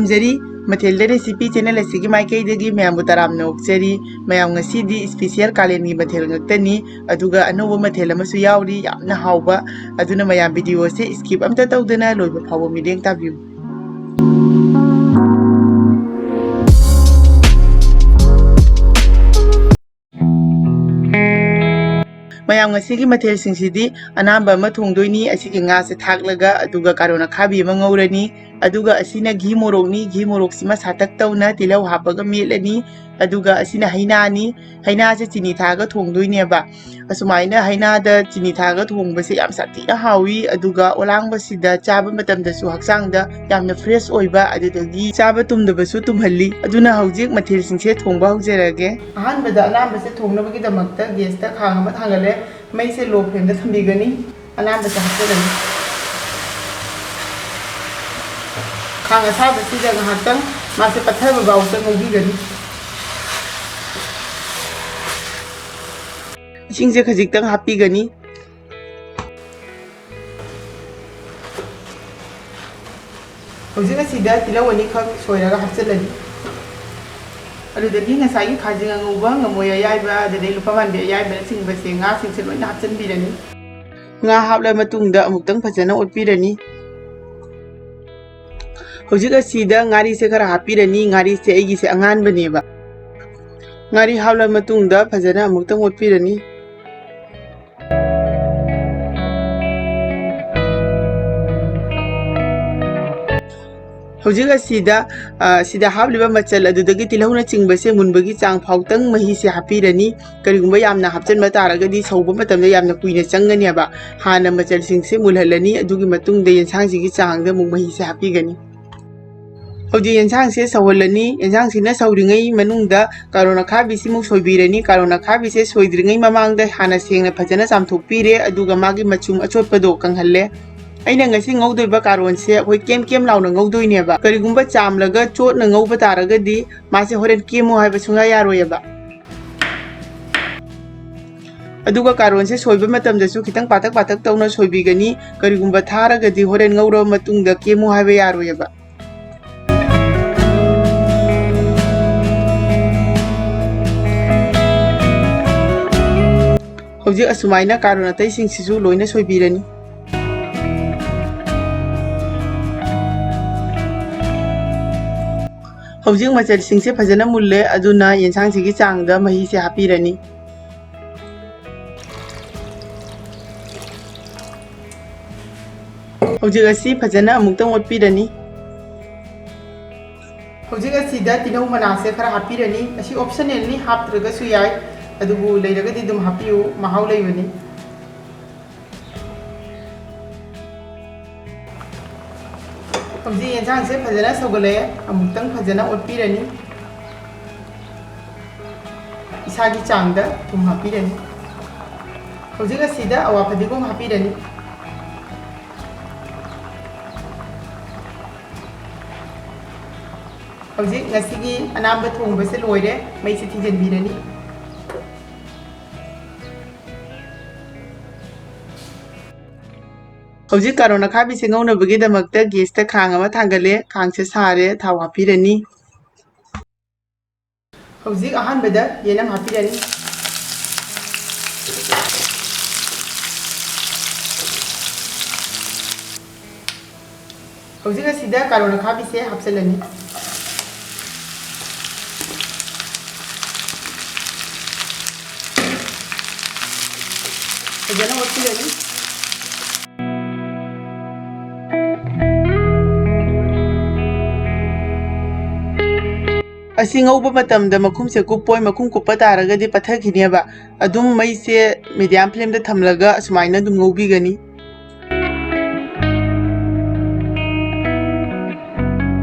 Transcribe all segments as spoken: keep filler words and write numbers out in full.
Zari ꯃꯊꯦꯜꯗ recipe channel ꯑꯁꯤꯒꯤ ꯃꯥꯏꯀꯩꯗꯒꯤ ꯃꯌꯥꯝꯕꯨ ꯇꯔꯥꯝꯅ ꯑꯣꯛꯆꯔꯤ꯫ ꯃꯌꯥꯝ, ꯉꯁꯤꯗꯤ ꯏꯁꯄꯤꯁꯤꯌꯦꯜ ꯀꯥꯂꯦꯟꯒꯤ ꯃꯊꯦꯜ ꯉꯥꯛꯇꯅꯤ, ꯑꯗꯨꯒ ꯑꯅꯧꯕ ꯃꯊꯦꯜ ꯑꯃꯁꯨ ꯌꯥꯎꯔꯤ, ꯌꯥꯝꯅ ꯍꯥꯎꯕ꯫ ꯑꯗꯨꯅ ꯃꯌꯥꯝ, ꯚꯤꯗꯤꯑꯣ ꯑꯁꯤ ꯁ꯭ꯀꯤꯞ ꯑꯝꯇ ꯇꯧꯗꯅ ꯂꯣꯏꯕ ꯐꯥꯎꯕ ꯃꯤꯠꯌꯦꯡ ꯇꯥꯕꯤꯌꯨ꯫ ꯃꯌꯥꯝ, ꯉꯁꯤꯒꯤ ꯃꯊꯦꯜꯁꯤꯡꯁꯤꯗꯤ ꯑꯅꯥꯟꯕ ꯑꯃ ꯊꯣꯡꯗꯣꯏꯅꯤ꯫ ꯑꯁꯤꯒꯤ ꯉꯥꯁꯦ ꯊꯥꯛꯂꯒ, ꯑꯗꯨꯒ ꯀꯥꯔꯣꯟ ꯑꯈꯥꯕꯤ ꯑꯃ ꯉꯧꯔꯅꯤ꯫ ꯑꯗꯨꯒ ꯑꯁꯤꯅ ꯘꯤ ꯃꯣꯔꯣꯛꯅꯤ꯫ ꯘꯤ ꯃꯣꯔꯣꯛꯁꯤꯃ ꯁꯥꯇꯛ ꯇꯧꯅ ꯇꯤꯜꯍꯧ ꯍꯥꯞꯄꯒ ꯃꯦꯠꯂꯅꯤ꯫ ꯑꯗꯨꯒ ꯑꯁꯤꯅ ꯍꯩꯅꯥꯅꯤ꯫ ꯍꯩꯅꯥꯁꯦ ꯆꯤꯅꯤ ꯊꯥꯛꯑꯒ ꯊꯣꯡꯗꯣꯏꯅꯦꯕ꯫ ꯑꯁꯨꯃꯥꯏꯅ ꯍꯩꯅꯥꯗ ꯆꯤꯅꯤ ꯊꯥꯛꯑꯒ ꯊꯣꯡꯕꯁꯦ ꯌꯥꯝ ꯁꯥꯊꯤꯅ ꯍꯥꯎꯏ꯫ ꯑꯗꯨꯒ ꯑꯣꯂꯥꯡꯕꯁꯤꯗ ꯆꯥꯕ ꯃꯇꯝꯗꯁꯨ ꯍꯛꯆꯥꯡꯗ ꯌꯥꯝꯅ ꯐ꯭ꯔꯦꯁ ꯑꯣꯏꯕ, ꯑꯗꯨꯗꯒꯤ ꯆꯥꯕ ꯇꯨꯝꯗꯕꯁꯨ ꯇꯨꯝꯍꯜꯂꯤ꯫ ꯑꯗꯨꯅ ꯍꯧꯖꯤꯛ ꯃꯊꯦꯜꯁꯤꯡꯁꯦ ꯊꯣꯡꯕ ꯍꯧꯖꯔꯒꯦ꯫ ꯑꯍꯥꯟꯕꯗ ꯑꯅꯥꯟꯕꯁꯦ ꯊꯣꯡꯅꯕꯒꯤꯗꯃꯛꯇ ꯒꯦꯁꯇ ꯈꯥꯡ ꯑꯃ ꯊꯥꯡꯒꯠꯂꯦ꯫ ꯃꯩꯁꯦ ꯂꯣ ꯐ꯭ꯂꯦꯝꯗ ꯊꯝꯕꯤꯒꯅꯤ꯫ ꯑꯅꯥꯟꯕꯁꯦ ꯍꯥꯞꯆꯒꯅꯤ꯫ ꯈꯥꯡ ꯑꯁꯥꯕꯁꯤꯗ ꯉꯥꯏꯍꯥꯛꯇꯪ ꯃꯥꯁꯦ ꯄꯠꯊꯕ ꯐꯥꯎꯗ ꯉꯧꯕꯤꯒꯅꯤ꯫ ꯏꯁꯤꯡꯁꯦ ꯈꯖꯤꯛꯇꯪ ꯍꯥꯞꯄꯤꯒꯅꯤ꯫ ꯍꯧꯖꯤꯛ ꯑꯁꯤꯗ ꯇꯤꯜꯍꯧ ꯑꯅꯤꯈꯛ ꯁꯣꯏꯔꯒ ꯍꯥꯞꯆꯤꯜꯂꯅꯤ꯫ ꯑꯗꯨꯗꯒꯤ ꯉꯁꯥꯏꯒꯤ ꯈꯥꯖꯤꯡ ꯑꯉꯧꯕ, ꯉꯃꯣꯏ ꯑꯌꯥꯏꯕ, ꯑꯗꯨꯗꯒꯤ ꯂꯨꯄꯥ ꯃꯥꯟꯕꯤ ꯑꯌꯥꯏꯕꯅꯆꯤꯡꯕꯁꯦ, ꯉꯥꯁꯤꯡꯁꯦ ꯂꯣꯏꯅ ꯍꯥꯞꯆꯤꯟꯕꯤꯔꯅꯤ꯫ ꯉꯥ ꯍꯥꯞꯂ ꯃꯇꯨꯡꯗ ꯑꯃꯨꯛꯇꯪ ꯐꯖꯅ ꯑꯣꯠꯄꯤꯔꯅꯤ꯫ ꯍꯧꯖꯤꯛ ꯑꯁꯤꯗ ꯉꯥꯔꯤꯁꯦ ꯈꯔ ꯍꯥꯞꯄꯤꯔꯅꯤ꯫ ꯉꯥꯔꯤꯁꯦ ꯑꯩꯒꯤꯁꯦ ꯑꯉꯥꯟꯕꯅꯦꯕ꯫ ꯉꯥꯔꯤ ꯍꯥꯞꯂ ꯃꯇꯨꯡꯗ ꯐꯖꯅ ꯑꯃꯨꯛꯇꯪ ꯑꯣꯠꯄꯤꯔꯅꯤ꯫ ꯍꯧꯖꯤꯛ ꯑꯁꯤꯗ, ꯑ, ꯁꯤꯗ ꯍꯥꯞꯂꯤꯕ ꯃꯆꯜ ꯑꯗꯨꯗꯒꯤ ꯇꯤꯜꯍꯧꯅꯆꯤꯡꯕꯁꯦ ꯃꯨꯟꯕꯒꯤ ꯆꯥꯡ ꯐꯥꯎꯇꯪ ꯃꯍꯤꯁꯦ ꯍꯥꯞꯄꯤꯔꯅꯤ꯫ ꯀꯔꯤꯒꯨꯝꯕ ꯌꯥꯝꯅ ꯍꯥꯞꯆꯤꯟꯕ ꯇꯥꯔꯒꯗꯤ ꯁꯧꯕ ꯃꯇꯝꯗ ꯌꯥꯝꯅ ꯀꯨꯏꯅ ꯆꯪꯒꯅꯦꯕ꯫ ꯍꯥꯟꯅ ꯃꯆꯜꯁꯤꯡꯁꯦ ꯃꯨꯜꯍꯜꯂꯅꯤ, ꯑꯗꯨꯒꯤ ꯃꯇꯨꯡꯗ ꯌꯦꯟꯁꯥꯡꯁꯤꯒꯤ ꯆꯥꯡꯗ ꯑꯃꯨꯛ ꯃꯍꯤꯁꯦ ꯍꯥꯞꯄꯤꯒꯅꯤ꯫ ꯍꯧꯖꯤꯛ ꯌꯦꯟꯁꯥꯡꯁꯦ ꯁꯧꯍꯜꯂꯅꯤ꯫ ꯌꯦꯟꯁꯥꯡꯁꯤꯅ ꯁꯧꯔꯤꯉꯩ ꯃꯅꯨꯡꯗ ꯀꯥꯔꯣꯟ ꯑꯈꯥꯕꯤꯁꯤꯃꯨꯛ ꯁꯣꯏꯕꯤꯔꯅꯤ꯫ ꯀꯥꯔꯣꯟ ꯑꯈꯥꯕꯤꯁꯦ ꯁꯣꯏꯗ꯭ꯔꯤꯉꯩ ꯃꯃꯥꯡꯗ ꯍꯥꯟꯅ ꯁꯦꯡꯅ ꯐꯖꯅ ꯆꯥꯝꯊꯣꯛꯄꯤꯔꯦ, ꯑꯗꯨꯒ ꯃꯥꯒꯤ ꯃꯆꯨꯝ ꯑꯆꯣꯠꯄꯗꯣ ꯀꯪꯍꯜꯂꯦ꯫ ꯑꯩꯅ ꯉꯁꯤ ꯉꯧꯗꯣꯏꯕ ꯀꯥꯔꯣꯟꯁꯦ ꯑꯩꯈꯣꯏ ꯀꯦꯝ ꯀꯦꯝ ꯂꯥꯎꯅ ꯉꯧꯗꯣꯏꯅꯦꯕ꯫ ꯀꯔꯤꯒꯨꯝꯕ ꯆꯥꯝꯂꯒ ꯆꯣꯠꯅ ꯉꯧꯕ ꯇꯥꯔꯒꯗꯤ ꯃꯥꯁꯦ ꯍꯣꯔꯦꯟ ꯀꯦꯝꯃꯨ ꯍꯥꯏꯕ ꯁꯨꯡꯌꯥ ꯌꯥꯔꯣꯏꯑꯕ꯫ ꯑꯗꯨꯒ ꯀꯥꯔꯣꯟꯁꯦ ꯁꯣꯏꯕ ꯃꯇꯝꯗꯁꯨ ꯈꯤꯇꯪ ꯄꯥꯇꯛ ꯄꯥꯇꯛ ꯇꯧꯅ ꯁꯣꯏꯕꯤꯒꯅꯤ꯫ ꯀꯔꯤꯒꯨꯝꯕ ꯊꯥꯔꯒꯗꯤ ꯍꯣꯔꯦꯟ ꯉꯧꯔꯕ ꯃꯇꯨꯡꯗ ꯀꯦꯝꯃꯨ ꯍꯥꯏꯕ ꯌꯥꯔꯣꯏꯑꯕ꯫ ꯍꯧꯖꯤꯛ ꯑꯁꯨꯃꯥꯏꯅ ꯀꯥꯔꯣꯠ ꯑꯇꯩꯁꯤꯡꯁꯤꯁꯨ ꯂꯣꯏꯅ ꯁꯣꯏꯕꯤꯔꯅꯤ꯫ ꯍꯧꯖꯤꯛ ꯃꯆꯜꯁꯤꯡꯁꯦ ꯐꯖꯅ ꯃꯨꯜꯂꯦ, ꯑꯗꯨꯅ ꯌꯦꯟꯁꯥꯡꯁꯤꯒꯤ ꯆꯥꯡꯗ ꯃꯍꯤꯁꯦ ꯍꯥꯞꯄꯤꯔꯅꯤ꯫ ꯍꯧꯖꯤꯛ ꯑꯁꯤ ꯐꯖꯅ ꯑꯃꯨꯛꯇꯪ ꯑꯣꯠꯄꯤꯔꯅꯤ꯫ ꯍꯧꯖꯤꯛ ꯑꯁꯤꯗ ꯇꯤꯜꯍꯧ ꯃꯅꯥꯁꯦ ꯈꯔ ꯍꯥꯞꯄꯤꯔꯅꯤ꯫ ꯑꯁꯤ optionalꯅꯤ, ꯍꯥꯞꯇ꯭ꯔꯒꯁꯨ ꯌꯥꯏ, ꯑꯗꯨꯕꯨ ꯂꯩꯔꯒꯗꯤ ꯑꯗꯨꯝ ꯍꯥꯞꯄꯤꯌꯨ, ꯃꯍꯥꯎ ꯂꯩꯕꯅꯤ꯫ ꯍꯧꯖꯤꯛ ꯌꯦꯟꯁꯥꯡꯁꯦ ꯐꯖꯅ ꯁꯧꯒꯠꯂꯛꯑꯦ, ꯑꯃꯨꯛꯇꯪ ꯐꯖꯅ ꯑꯣꯠꯄꯤꯔꯅꯤ꯫ ꯏꯁꯥꯒꯤ ꯆꯥꯡꯗ ꯊꯨꯝ ꯍꯥꯞꯄꯤꯔꯅꯤ꯫ ꯍꯧꯖꯤꯛ ꯑꯁꯤꯗ ꯑꯋꯥ ꯐꯗꯤꯒꯣꯝ ꯍꯥꯞꯄꯤꯔꯅꯤ꯫ ꯍꯧꯖꯤꯛ ꯉꯁꯤꯒꯤ ꯑꯅꯥꯝꯕ ꯊꯣꯡꯕꯁꯦ ꯂꯣꯏꯔꯦ, ꯃꯩꯁꯦ ꯊꯤꯡꯖꯤꯟꯕꯤꯔꯅꯤ꯫ ꯍꯧꯖꯤꯛ ꯀꯥꯔꯣꯠ ꯑꯈꯥꯕꯤꯁꯦ ꯉꯧꯅꯕꯒꯤꯗꯃꯛꯇ gasꯇ ꯈꯥꯡ ꯑꯃ ꯊꯥꯡꯒꯠꯂꯦ꯫ ꯈꯥꯡꯁꯦ ꯁꯥꯔꯦ, ꯊꯥꯎ ꯍꯥꯞꯄꯤꯔꯅꯤ꯫ ꯍꯧꯖꯤꯛ ꯑꯍꯥꯟꯕꯗ ꯌꯦꯅꯝ ꯍꯥꯞꯄꯤꯔꯅꯤ꯫ ꯍꯧꯖꯤꯛ ꯑꯁꯤꯗ ꯀꯥꯔꯣꯠ ꯑꯈꯥꯕꯤꯁꯦ ꯍꯥꯞꯆꯤꯜꯂꯅꯤ꯫ ꯐꯖꯅ ꯑꯣꯠꯄꯤꯔꯅꯤ꯫ ꯑꯁꯤ ꯉꯧꯕ ꯃꯇꯝꯗ ꯃꯈꯨꯝꯁꯦ ꯀꯨꯞꯄꯣꯏ, ꯃꯈꯨꯝ ꯀꯨꯞꯄ ꯇꯥꯔꯒꯗꯤ ꯄꯠꯊꯈꯤꯅꯦꯕ꯫ ꯑꯗꯨꯝ ꯃꯩꯁꯦ medium flameꯗ ꯊꯝꯂꯒ ꯑꯁꯨꯃꯥꯏꯅ ꯑꯗꯨꯝ ꯉꯧꯕꯤꯒꯅꯤ꯫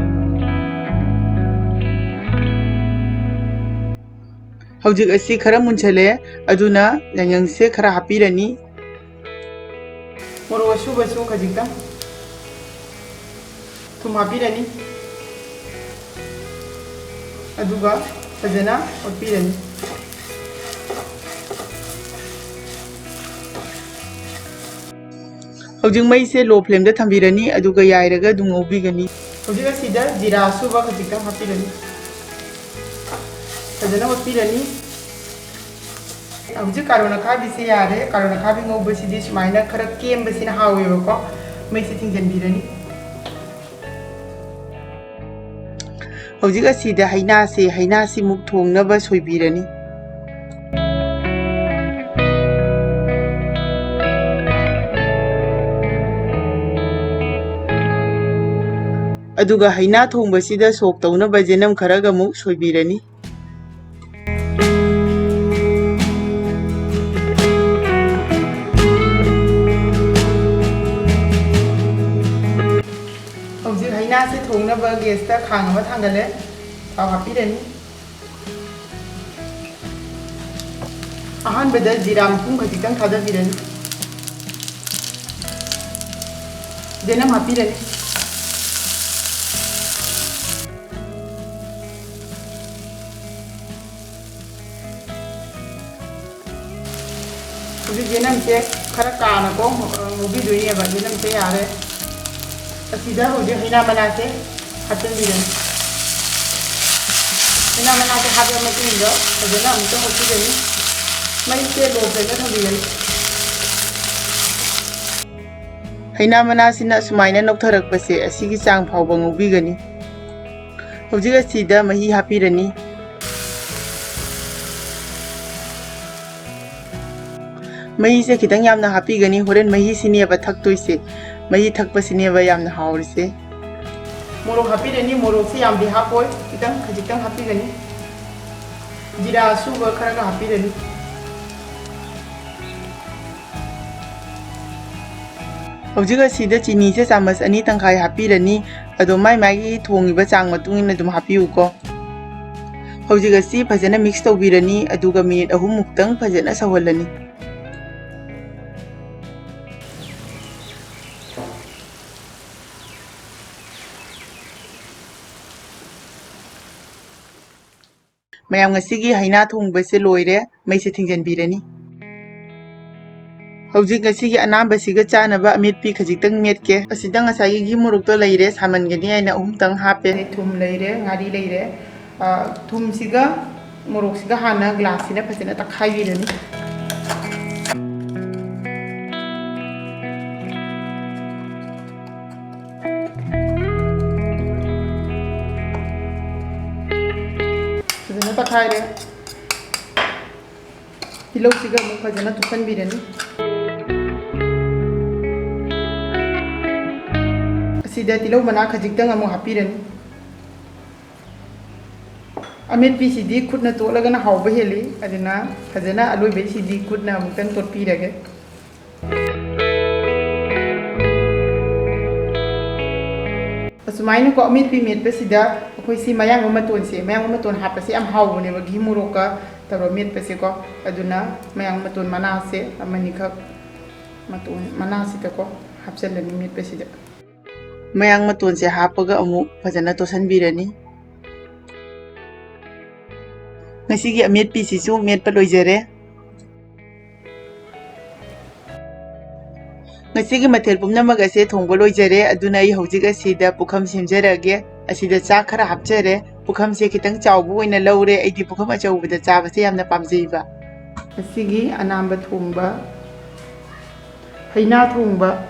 ꯍꯧꯖꯤꯛ ꯑꯁꯤ ꯈꯔ ꯃꯨꯟꯁꯜꯂꯦ, ꯑꯗꯨꯅ ꯌꯥꯏꯉꯪꯁꯦ ꯈꯔ ꯍꯥꯞꯄꯤꯔꯅꯤ꯫ ꯃꯣꯔꯣꯛ ꯑꯁꯨꯕꯁꯨ ꯈꯖꯤꯛꯇꯪ꯫ ꯊꯨꯝ ꯍꯥꯞꯄꯤꯔꯅꯤ꯫ ꯑꯗꯨꯒ ꯐꯖꯅ ꯑꯣꯠꯄꯤꯔꯅꯤ꯫ ꯍꯧꯖꯤꯛ ꯃꯩꯁꯦ low flameꯗ ꯊꯝꯕꯤꯔꯅꯤ, ꯑꯗꯨꯒ ꯌꯥꯏꯔꯒ ꯑꯗꯨꯝ ꯉꯧꯕꯤꯒꯅꯤ꯫ ꯍꯧꯖꯤꯛ ꯑꯁꯤꯗ ꯖꯤꯔꯥ ꯑꯁꯨꯕ ꯈꯖꯤꯛꯇꯪ ꯍꯥꯞꯄꯤꯔꯅꯤ꯫ ꯐꯖꯅ ꯑꯣꯠꯄꯤꯔꯅꯤ꯫ ꯍꯧꯖꯤꯛ ꯀꯥꯔꯣꯠ ꯑꯈꯥꯕꯤꯁꯦ ꯌꯥꯔꯦ꯫ ꯀꯥꯔꯣꯠ ꯑꯈꯥꯕꯤ ꯉꯧꯕꯁꯤꯗꯤ ꯁꯨꯃꯥꯏꯅ ꯈꯔ ꯀꯦꯝꯕꯁꯤꯅ ꯍꯥꯎꯋꯦꯕꯀꯣ꯫ ꯃꯩꯁꯦ ꯊꯤꯡꯖꯤꯟꯕꯤꯔꯅꯤ꯫ ꯍꯧꯖꯤꯛ ꯑꯁꯤꯗ ꯍꯩꯅꯥꯁꯦ, ꯍꯩꯅꯥꯁꯤꯃꯨꯛ ꯊꯣꯡꯅꯕ ꯁꯣꯏꯕꯤꯔꯅꯤ꯫ ꯑꯗꯨꯒ ꯍꯩꯅꯥ ꯊꯣꯡꯕꯁꯤꯗ ꯁꯣꯛ ꯇꯧꯅꯕ ꯌꯦꯅꯝ ꯈꯔꯒ ꯑꯃꯨꯛ ꯁꯣꯏꯕꯤꯔꯅꯤ꯫ ꯍꯧꯖꯤꯛ ꯍꯩꯅꯥꯁꯦ ꯊꯣꯡꯅꯕ ꯒꯦꯁꯇ ꯈꯥꯡ ꯑꯃ ꯊꯥꯡꯒꯠꯂꯦ꯫ ꯊꯥꯎ ꯍꯥꯞꯄꯤꯔꯅꯤ꯫ ꯑꯍꯥꯟꯕꯗ ꯖꯤꯔꯥ ꯃꯄꯨꯝ ꯈꯖꯤꯛꯇꯪ ꯊꯥꯗꯕꯤꯔꯅꯤ꯫ ꯌꯦꯅꯝ ꯍꯥꯞꯄꯤꯔꯅꯤ꯫ ꯍꯧꯖꯤꯛ ꯌꯦꯅꯝꯁꯦ ꯈꯔ ꯀꯥꯅꯀꯣ, ꯑ, ꯉꯧꯕꯤꯗꯣꯏꯅꯦꯕ꯫ ꯌꯦꯅꯝꯁꯦ ꯌꯥꯔꯦ꯫ ꯑꯁꯤꯗ ꯍꯧꯖꯤꯛ ꯍꯩꯅꯥ ꯃꯅꯥꯁꯦ ꯍꯥꯞꯆꯤꯟꯕꯤꯔꯅꯤ꯫ ꯍꯩꯅꯥ ꯃꯅꯥꯁꯦ ꯍꯥꯞꯄ ꯃꯇꯨꯡꯗ ꯐꯖꯅ ꯑꯃꯨꯛꯇ ꯉꯧꯕꯤꯔꯅꯤ꯫ ꯃꯩꯁꯦ low flame ꯗ ꯊꯝꯕꯤꯔꯅꯤ꯫ ꯍꯩꯅꯥ ꯃꯅꯥꯁꯤꯅ ꯁꯨꯃꯥꯏꯅ ꯅꯧꯊꯔꯛꯄꯁꯦ, ꯑꯁꯤꯒꯤ ꯆꯥꯡ ꯐꯥꯎꯕ ꯉꯧꯕꯤꯒꯅꯤ꯫ ꯍꯧꯖꯤꯛ ꯑꯁꯤꯗ ꯃꯍꯤ ꯍꯥꯞꯄꯤꯔꯅꯤ꯫ ꯃꯍꯤꯁꯦ ꯈꯤꯇꯪ ꯌꯥꯝꯅ ꯍꯥꯞꯄꯤꯒꯅꯤ, ꯍꯣꯔꯦꯟ ꯃꯍꯤꯁꯤꯅꯦꯕ ꯊꯛꯇꯣꯏꯁꯦ꯫ ꯃꯍꯤ ꯊꯛꯄꯁꯤꯅꯦꯕ ꯌꯥꯝꯅ ꯍꯥꯎꯔꯤꯁꯦ꯫ ꯃꯣꯔꯣꯛ ꯍꯥꯞꯄꯤꯔꯅꯤ, ꯃꯣꯔꯣꯛꯁꯦ ꯌꯥꯝꯗꯤ ꯍꯥꯞꯄꯣꯏ, ꯈꯤꯇꯪ, ꯈꯖꯤꯛꯇꯪ ꯍꯥꯞꯄꯤꯒꯅꯤ꯫ ꯖꯤꯔꯥ ꯑꯁꯨꯕ ꯈꯔꯒ ꯍꯥꯞꯄꯤꯔꯅꯤ꯫ ꯍꯧꯖꯤꯛ ꯑꯁꯤꯗ ꯆꯤꯅꯤꯁꯦ ꯆꯥꯃꯁ ꯑꯅꯤ ꯇꯪꯈꯥꯏ ꯍꯥꯞꯄꯤꯔꯅꯤ꯫ ꯑꯗꯣ ꯃꯥꯏ ꯃꯥꯏꯒꯤ ꯊꯣꯡꯉꯤꯕ ꯆꯥꯡ ꯃꯇꯨꯡ ꯏꯟꯅ ꯑꯗꯨꯝ ꯍꯥꯞꯄꯤꯌꯨꯀꯣ꯫ ꯍꯧꯖꯤꯛ ꯑꯁꯤ ꯐꯖꯅ mix ꯇꯧꯕꯤꯔꯅꯤ, ꯑꯗꯨꯒ minute ꯑꯍꯨꯝ ꯃꯨꯛꯇꯪ ꯐꯖꯅ ꯁꯧꯍꯜꯂꯅꯤ꯫ ꯃꯌꯥꯝ, ꯉꯁꯤꯒꯤ ꯍꯩꯅꯥ ꯊꯣꯡꯕꯁꯦ ꯂꯣꯏꯔꯦ, ꯃꯩꯁꯦ ꯊꯤꯡꯖꯤꯟꯕꯤꯔꯅꯤ꯫ ꯍꯧꯖꯤꯛ ꯉꯁꯤꯒꯤ ꯑꯅꯥꯝꯕꯁꯤꯒ ꯆꯥꯅꯕ ꯑꯃꯦꯠꯄꯤ ꯈꯖꯤꯛꯇꯪ ꯃꯦꯠꯀꯦ꯫ ꯑꯁꯤꯗ ꯉꯁꯥꯏꯒꯤ ꯘꯤ ꯃꯣꯔꯣꯛꯇꯣ ꯂꯩꯔꯦ, ꯁꯥꯃꯟꯒꯅꯤ ꯍꯥꯏꯅ ꯑꯍꯨꯝꯇꯪ ꯍꯥꯞꯄꯦ꯫ ꯊꯨꯝ ꯂꯩꯔꯦ, ꯉꯥꯔꯤ ꯂꯩꯔꯦ꯫ ꯑ, ꯊꯨꯝꯁꯤꯒ ꯃꯣꯔꯣꯛꯁꯤꯒ ꯍꯥꯟꯅ ꯒ꯭ꯂꯥꯁꯁꯤꯅ ꯐꯖꯅ ꯇꯛꯈꯥꯏꯕꯤꯔꯅꯤ꯫ ꯐꯖꯅ ꯇꯛꯈꯥꯏꯔꯦ꯫ ꯇꯤꯜꯍꯧꯁꯤꯒ ꯑꯃꯨꯛ ꯐꯖꯅ ꯇꯣꯠꯁꯤꯟꯕꯤꯔꯅꯤ꯫ ꯑꯁꯤꯗ ꯇꯤꯜꯍꯧ ꯃꯅꯥ ꯈꯖꯤꯛꯇꯪ ꯑꯃꯨꯛ ꯍꯥꯞꯄꯤꯔꯅꯤ꯫ ꯑꯃꯦꯠꯄꯤꯁꯤꯗꯤ ꯈꯨꯠꯅ ꯇꯣꯠꯂꯒꯅ ꯍꯥꯎꯕ ꯍꯦꯜꯂꯤ, ꯑꯗꯨꯅ ꯐꯖꯅ ꯑꯂꯣꯏꯕꯩꯁꯤꯗꯤ ꯈꯨꯠꯅ ꯑꯃꯨꯛꯇꯪ ꯇꯣꯠꯄꯤꯔꯒꯦ꯫ ꯑꯁꯨꯃꯥꯏꯅꯀꯣ ꯑꯃꯦꯠꯄꯤ ꯃꯦꯠꯄꯁꯤꯗ ꯑꯩꯈꯣꯏ ꯁꯤ ꯃꯌꯥꯡꯕ ꯃꯇꯣꯟꯁꯦ, ꯃꯌꯥꯡꯕ ꯃꯇꯣꯟ ꯍꯥꯞꯄꯁꯦ ꯌꯥꯝ ꯍꯥꯎꯕꯅꯦꯕ ꯘꯤ ꯃꯣꯔꯣꯛꯀ ꯇꯧꯔꯒ ꯃꯦꯠꯄꯁꯦꯀꯣ꯫ ꯑꯗꯨꯅ ꯃꯌꯥꯡꯕ ꯃꯇꯣꯟ ꯃꯅꯥꯁꯦ ꯑꯃꯅꯤꯈꯛ ꯃꯇꯣꯟ ꯃꯅꯥꯁꯤꯗꯀꯣ ꯍꯥꯞꯆꯤꯜꯂꯅꯤ ꯃꯦꯠꯄꯁꯤꯗ꯫ ꯃꯌꯥꯡ ꯃꯇꯣꯟꯁꯦ ꯍꯥꯞꯄꯒ ꯑꯃꯨꯛ ꯐꯖꯅ ꯇꯣꯠꯁꯤꯟꯕꯤꯔꯅꯤ꯫ ꯉꯁꯤꯒꯤ ꯑꯃꯦꯠꯄꯤꯁꯤꯁꯨ ꯃꯦꯠꯄ ꯂꯣꯏꯖꯔꯦ꯫ ꯉꯁꯤꯒꯤ ꯃꯊꯦꯜ ꯄꯨꯝꯅꯃꯛ ꯑꯁꯦ ꯊꯣꯡꯕ ꯂꯣꯏꯖꯔꯦ꯫ ꯑꯗꯨꯅ ꯑꯩ ꯍꯧꯖꯤꯛ ꯑꯁꯤꯗ ꯄꯨꯈꯝ ꯁꯦꯝꯖꯔꯒꯦ꯫ ꯑꯁꯤꯗ ꯆꯥꯛ ꯈꯔ ꯍꯥꯞꯆꯔꯦ꯫ ꯄꯨꯈꯝꯁꯦ ꯈꯤꯇꯪ ꯆꯥꯎꯕ ꯑꯣꯏꯅ ꯂꯧꯔꯦ꯫ ꯑꯩꯗꯤ ꯄꯨꯈꯝ ꯑꯆꯧꯕꯗ ꯆꯥꯕꯁꯦ ꯌꯥꯝꯅ ꯄꯥꯝꯖꯩꯕ꯫ ꯉꯁꯤꯒꯤ ꯑꯅꯥꯝꯕ ꯊꯣꯡꯕ, ꯍꯩꯅꯥ ꯊꯣꯡꯕ,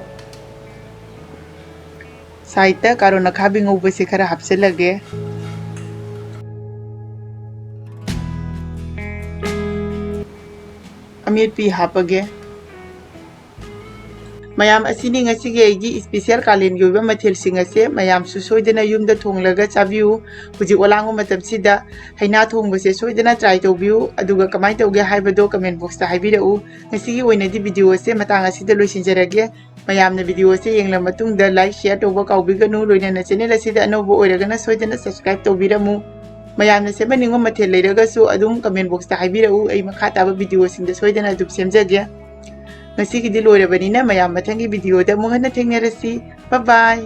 ꯁꯥꯏꯠꯇ ꯀꯥꯔꯣꯟ ꯑꯈꯥꯕꯤ ꯉꯧꯕꯁꯦ ꯈꯔ ꯍꯥꯞꯆꯤꯜꯂꯒꯦ꯫ ꯑꯃꯦꯠꯄꯤ ꯍꯥꯞꯄꯒꯦ꯫ ꯃꯌꯥꯝ, ꯑꯁꯤꯅꯤ ꯉꯁꯤꯒꯤ ꯑꯩꯒꯤ special ꯀꯥꯂꯦꯟꯒꯤ ꯑꯣꯏꯕ ꯃꯊꯦꯜꯁꯤꯡ ꯑꯁꯦ꯫ ꯃꯌꯥꯝꯁꯨ ꯁꯣꯏꯗꯅ ꯌꯨꯝꯗ ꯊꯣꯡꯂꯒ ꯆꯥꯕꯤꯌꯨ꯫ ꯍꯧꯖꯤꯛ ꯑꯣꯂꯥꯡꯕ ꯃꯇꯝꯁꯤꯗ ꯍꯩꯅꯥ ꯊꯣꯡꯕꯁꯦ ꯁꯣꯏꯗꯅ try ꯇꯧꯕꯤꯌꯨ, ꯑꯗꯨꯒ ꯀꯃꯥꯏꯅ ꯇꯧꯒꯦ ꯍꯥꯏꯕꯗꯣ comment boxꯇ ꯍꯥꯏꯕꯤꯔꯛꯎ꯫ ꯉꯁꯤꯒꯤ ꯑꯣꯏꯅꯗꯤ video ꯑꯁꯦ ꯃꯇꯥꯡ ꯑꯁꯤꯗ ꯂꯣꯏꯁꯤꯟꯖꯔꯒꯦ꯫ ꯃꯌꯥꯝꯅ video ꯑꯁꯦ ꯌꯦꯡꯂ ꯃꯇꯨꯡꯗ like, share ꯇꯧꯕ ꯀꯥꯎꯕꯤꯒꯅꯨ, ꯂꯣꯏꯅꯅ channel ꯑꯁꯤꯗ ꯑꯅꯧꯕ ꯑꯣꯏꯔꯒꯅ ꯁꯣꯏꯗꯅ subscribe ꯇꯧꯕꯤꯔꯝꯃꯨ꯫ ꯃꯌꯥꯝꯅ ꯁꯦꯝꯍꯟꯅꯤꯡꯕ ꯃꯊꯦꯜ ꯂꯩꯔꯒꯁꯨ ꯑꯗꯨꯝ comment boxꯇ ꯍꯥꯏꯕꯤꯔꯛꯎ, ꯑꯩ ꯃꯈꯥ ꯇꯥꯕ videoꯁꯤꯡꯗ ꯁꯣꯏꯗꯅ ꯑꯗꯨꯝ ꯁꯦꯝꯖꯒꯦ꯫ ꯉꯁꯤꯒꯤꯗꯤ ꯂꯣꯏꯔꯕꯅꯤꯅ ꯃꯌꯥꯝ ꯃꯊꯪꯒꯤ videoꯗ ꯑꯃꯨꯛ ꯍꯟꯅ ꯊꯦꯡꯅꯔꯁꯤ꯫ Bye bye꯫